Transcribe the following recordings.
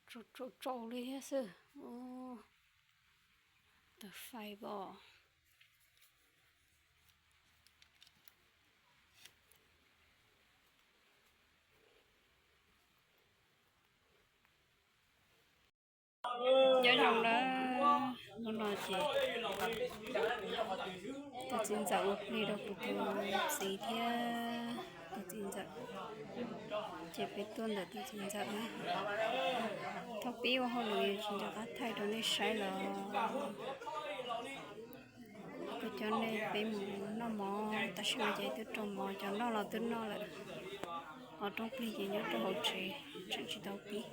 Tsaus tsaus tsaus li thiab xwb. Tab fais pom. Nyob zoo na, hnub no ces tus txiv ntxawm ua plig rau kuv tus txiv thiab tus txiv ntxawm, ces peb tuaj ntawm tus txiv ntxawm na. Thaum pib ua hauj lwm tsis nco qab thaij rau nej saib los kuv coj nej peb mus noj mov, tam sim no ces twb rau mov cov noj los twb noj lawm, ho roob plig ces nyob rau hauv tsev tseem tsis tau pib.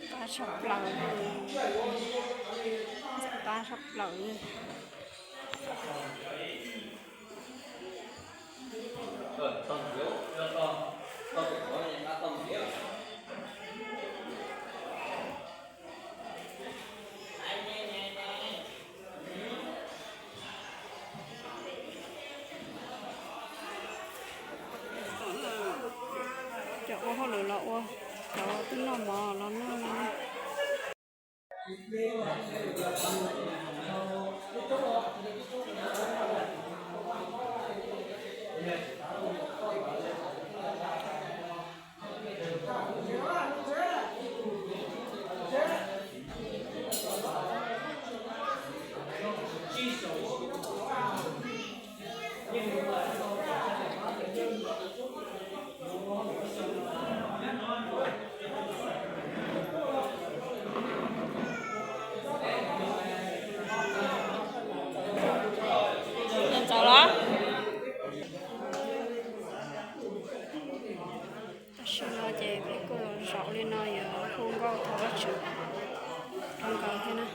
Qab tshaj plaws, qab tshaj plaws li. Cov ua hauj lwm los ua, cov twb noj mov los noj no. Ntxaus los. Tam sim no ces peb kuj los zaum li no yuav hu nkauj thov Vajtswv rau nkawd thiab na.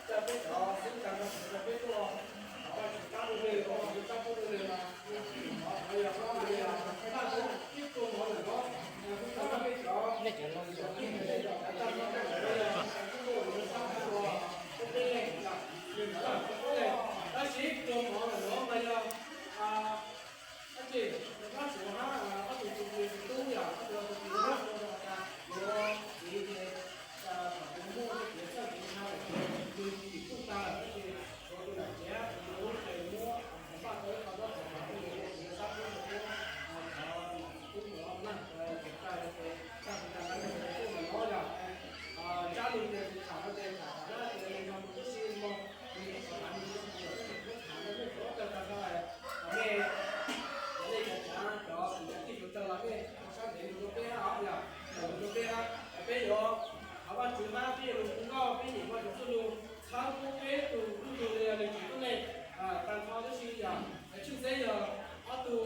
Peb cov xib tag no peb tuaj, Vajtswv pab rau nej, Vajtswv pab rau nej mas, qhov no yog peb tus ib tug mov ntawm no, kuj tau peb cov, nej cov, nej cov tag no, kuj muaj yuav sab ua peb leeg, nej cov peb leeg, tab sis tus mov ntawm no mas yog dab tsi, Vajtswv hab ob tug txiv tub yom, ob tug txiv tub yog tas yuav txiv ces thaum kuv muaj tej kev txhawj kev ntshai lawm ces nws tsis kuj tag lawm tab sis tshuav tus nam tsev tus lub ces muab npaj tau ib qho zaub qhov no, tus yuav sab ua peb cov txiv tub mus na, ces tag ces tag tus tag no ces kuj mus no yom. Tsab lus ces kuv tham no ces tham tas na ces nws yog tus tub si mo, nws ib qho tham nws tsis tau tus yog tus tub tham no nej cov tag tag no, nej, nej cov tsav cov tus yog tij tus taw los nej sab ntev mus rau peb hab os yom, mus rau peb hab, peb yuav thov Vajtswv hab peb yuav lug hu nkauj peb nyeem Vajtswv txuj lug txhawb pub peb tug tub tug li yog nws tseem tuab neeg tag nrho tab sis yog tshwj xeeb yog ob tug,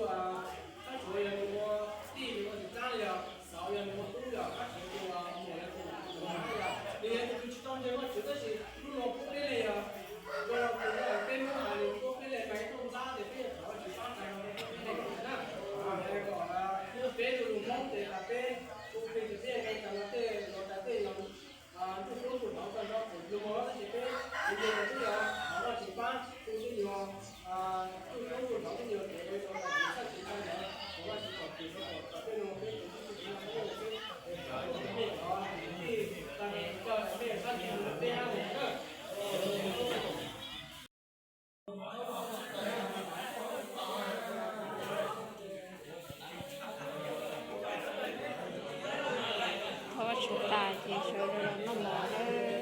txhab tsuav yog nws ua tij nws ua tus tsab li yog xauv yog nws ua tub yog hab tsuav tus muam yog tus tus hab yog nws yog tus tsis tau ntseeg Vajtswv tab sis hnub no pub peb li yog ua tus peb muab hais nws pub peb li mas ib tug ntxab ces peb yog thov Vajtswv pab tag no peb li na, kom peb tus lus Hmoob ces tas peb tus plig ces peb nqe tas no tej los tas tej los ntuj hlub tus hnov tag nrho tus lus mos los tab sis peb tus yog peb yog thov Vajtswv pab tus twg yog ntuj hlub tus hnov tej yog kev tau tas kev txhawj kev ntshai ntawd thov Vajtswv kom tus hlub kom tau peb no peb tus tub tug no peb tij tag nrho tij tag nrho peb sab ntiag peb hab na. Thov Vajtswv tas ces sawv daws los noj mov na.